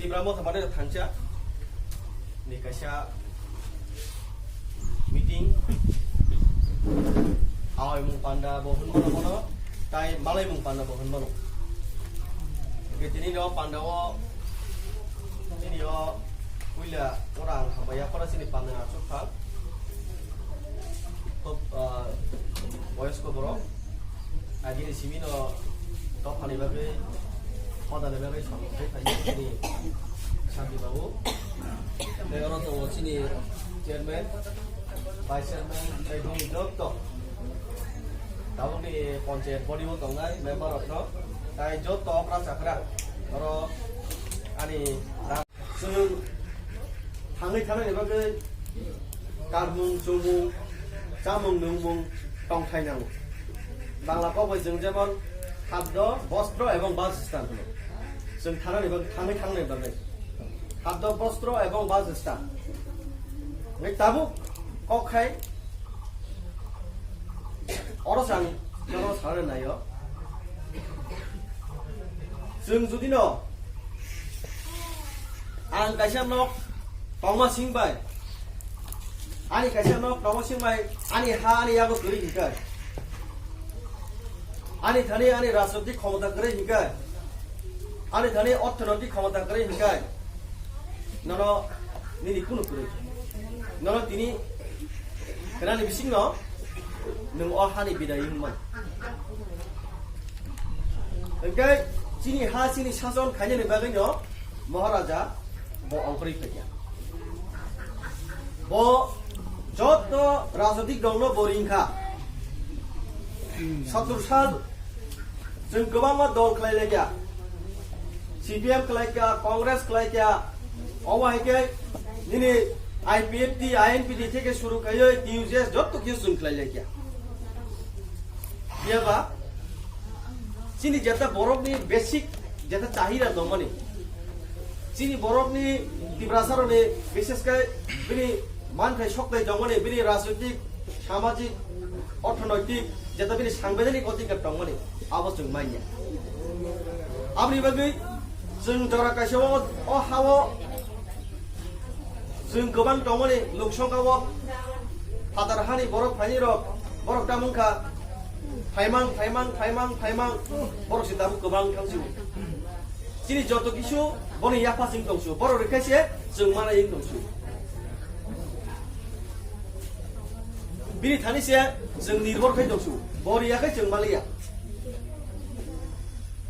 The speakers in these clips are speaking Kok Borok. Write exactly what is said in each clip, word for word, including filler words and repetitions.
Tipra Motha Mani thansa ni kaisa meeting, awi mung panda bo hwnmano bono, tai malai mung panda bo hwnmano. Hwnkhe tini no panda o, tini o puila ora ang hambai ya, pora chini panda achuk thang. Top, ah, boyosko borok. Agini simi no dophani bagwi, hodani bagwi samung tei phai chini Santi Babu. Tei oro tongo chini chairman, vice chairman, tei bini jotto tabukni panchayat body o tongnai member rokno, tei jotto okra chakra oro ani Chwng thangwi thangnani bagwi karmung, chumung, chamung, nungmung tongthai nango. Bangla kok bai chwng jemon khaddo, bostro ebong bassthan hwno. Chwng thangnani bagwi, thangwi thangnani bagwi khaddo, bostro ebong bassthan. Hwnkhe tabuk kok khai oro chwng joto salai naio. Chwng jodi no ang kaisa nok tongma sing bai, ani kaisa nok tongma sing bai, ani ha ani yago kwrwi hwnkhe, ani thani ani rajnotik khomota kwrwi hwnkhe, ani thani orthonotik khomota kwrwi hwnkhe, nono nini kunu kwrwi. Nono tini khenani bisingno nwng o hani bidai wngmani. Hwnkhe chini ha chini sason khainani bagwino Maharaja bo ongkhorwi phaikha. Bo joto rajnotik dol no bo ringkha. Sottor sal chwng kwbangma dol khlai laikha. C P M khlai kha, Congress khlai kha, omo hai khe nini I P F T, I N P T theke suru khaiwi T U J S joto khe chwng khlai laikha. Phiya ba chini jeta borokni basic jeta chahira tongmani, chini borokni Tiprasarokni bises khe bini manthai sokthai tongmani, bini rajnotik, samajik, orthonoitik jeta bini sangbidhanik odhikar tongmani, abo chwng manya. Aboni bagwi chwng jora kaisa o, o ha-o chwng kwbang tongmani, luk songkha o phatar hani borok phainai rok, borok tamo wngkha phaimang, phaimang, phaimang, phaimang, borok se tabuk kwbang thangsu. Chini joto kisu boni yapha sing tongsu, borok rwkhaise chwng manai wng tongsu. Bini thani se chwng nirbor khai tongsu, bo riya khai chwng maliya.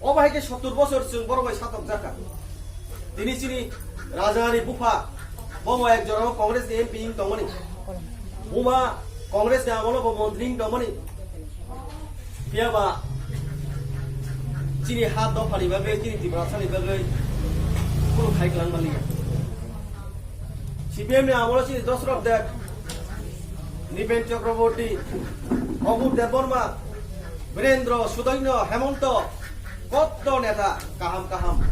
Obo hai khe sottor bosor chwng borok bai satok jakha. Tini chini raja ni bupha, bo bo ek jora o Congress ni M P wng tongmani. Buma Congress ni amolo bo montri wng tongmani. Phiya ba chini ha dophani bagwi, chini Tiprasani bagwi kunu khai kwlang manliya. C P M ni amolo chini Dosrot Deb, Nipen Chakraborty, Obur Debbarma, Birendra, Sudaino, Hemonto, kotto neta kaham kaham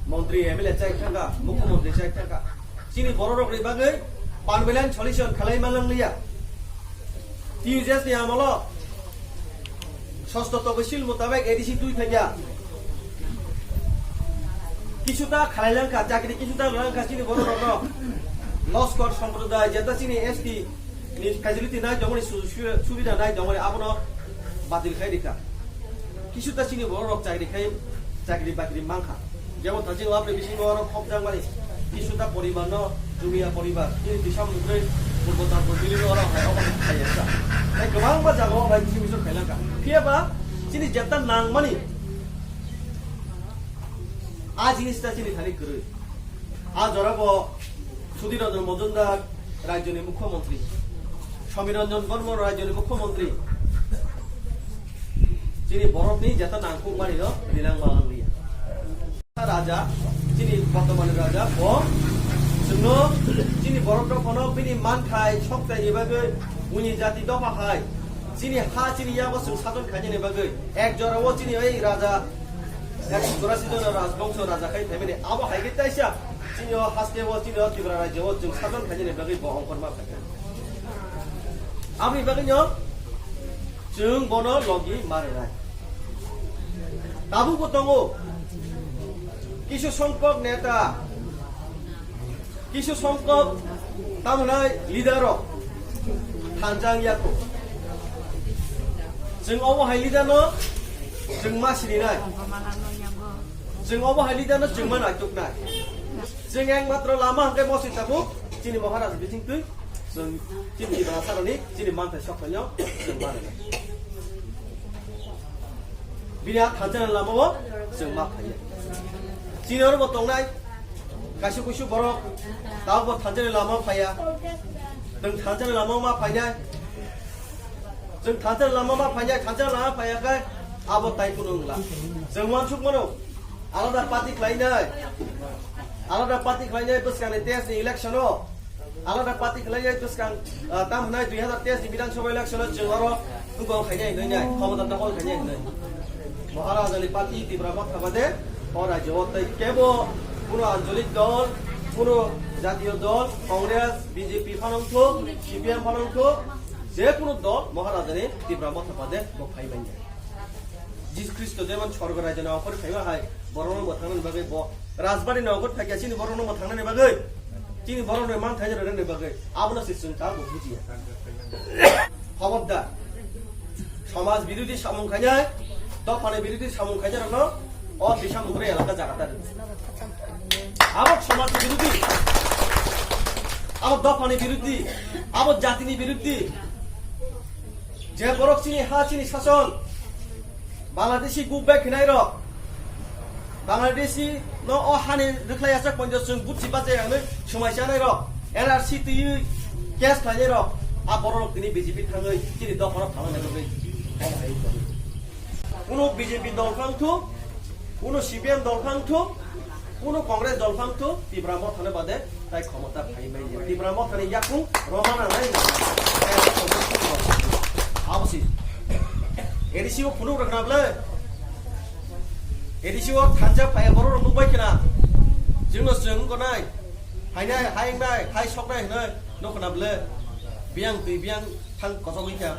montri, M L A chai thangkha, mukhyamantri chai thangkha. Chini bororokni bagwi permanent solution khlai manliya. T U J S ni amolo sosto tobosil mutabek A D C twi thangya. Kisuta khlai langkha, chakri kisuta langkha chini bororokno. Loskor somprodai, jeta chini S T ni facility nai tongmani, su-, su-, subida nai tongmani, abono batil khai rikha. Kisuta chini bororok chakri khai, chakri bakri mankha. Jemon thajing labri bisingo oro khopjakmani kisuta poribarno, Jumia poribar, chini Disam Mugri, Purbo Tarpur Bili oro hai obo khai yaksa. Tei kwbangma jagao bai bising bising khailangkha. Phiya ba chini jeta nangmani a jinista chini thani kwrwi. A jora bo Sudhir Ranjan Majumdar, rajyoni mukhyamantri, Samir Ranjan Barma, rajyoni mukhyamantri, chini borokni jeta nangkukmani no rilang balang liya. Raja, chini bortomani raja, bo chwngno chini borok rok phano bini manthai sokthai ni bagwi buini jati dopha hai chini ha chini yago chwng sajon khainani bagwi ek jora o chini oi raja ek churasi jona rajbongso raja khai phaimani abo hai khe taisa chini o haste o chini o Tripura rajyo o chwng sajon khainani bagwi bo ongkhor ma phaikha. Aboni bagwino chwng bono logi ma rwnai. Tabukbo tongo. Kisu songkok neta, kisu songkok tamnai leader rok thanjang yako. Jeng obo hai leader no jeng ma sini nai. Jeng obo hai leader no jeng ma nai tuk nai. Jeng yang matro lama hangke mosi tabuk chini Maharaj bising tui. Chwng chini Tiprasa rokni chini manthai sok phaino chwng ma rwnai. Bini a thansa ni lama o chwng ma phaiya. Chini oro bo tongnai kaisa kuisu borok tabok bo thansa ni lama o phaiya. Chwng thansa ni lama o ma phainai. Chwng thansa ni lama o ma phainai, thansa ni lama phaiya khe abo tai kunu wngla. Chwng uansuk mano alada party khlainai. Alada party khlainai bwskangni test ni election o. Alada party khlainai bwskang, ah, tam hwnai dui hazar teis ni Bidhan Sabha election o chwng oro dugao khainai hwnwi nai, khomota dokhol khainai hwnwi. Maharajani party Tipra Motha bade o rajyo o tei kebo kuno ancholik dol, kuno jatiyo dol, Congress, B J P phanangthu, C P M phanangthu, je kuno dol Maharajani Tipra Motha bade bo phai manya. Jisu Khristo jemon sorgo rajyoni okhor phaima hai borokno mwthangnani bagwi bo Rajbari ni okhor phaikha chini borokno mwthangnani bagwi, chini borokno manthai rwnani bagwi, abono se chwng tabuk bujiya. Khobordar, somaj birodhi samung khainai, dophani birodhi samung khainai rokno o Bishamnuguri elaka jaga ta rw. Abo somaj birodhi, abo dophani birodhi, abo jatini birodhi. Je borok chini ha chini sason, Bangladeshi guk bai khinai rok, Bangladeshi no o hani rwkhlai achak ponjo chwng buchi bachai rangni swmai chanai rok, N R C twi case khlainai rok, a borok rok tini B J P thangwi chini dophano phalnai rok. Kuno B J P dol phang thu, kuno C P M dol phang thu, kuno Congress dol phang thu, Tipra Mothani bade tai khomota phai manya. Tipra Mothani yakung romana nai. Abo si. A D C o phunuk rwkna ble. A D C o thansa phai borok rok nukbai khna. Jingno chwng gonai. Hainai, haingnai, hai soknai hwnwi nukna ble. Biyang twi biyang thang kochogwi kha.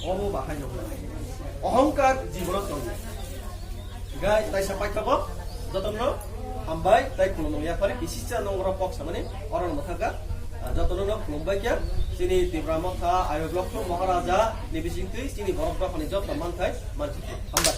Obo bahai nukna. Ohongkar jibono tongo. Gai taisa paithago jotono hambai tai khulumung yapari kisisa nongro kok samani oro mwthaka. Ah, jotono no khulumbai khe chini Tipra Motha Ayurveda Maharaja ni bisingtwi chini borok dophani joto manthai manthai hambai.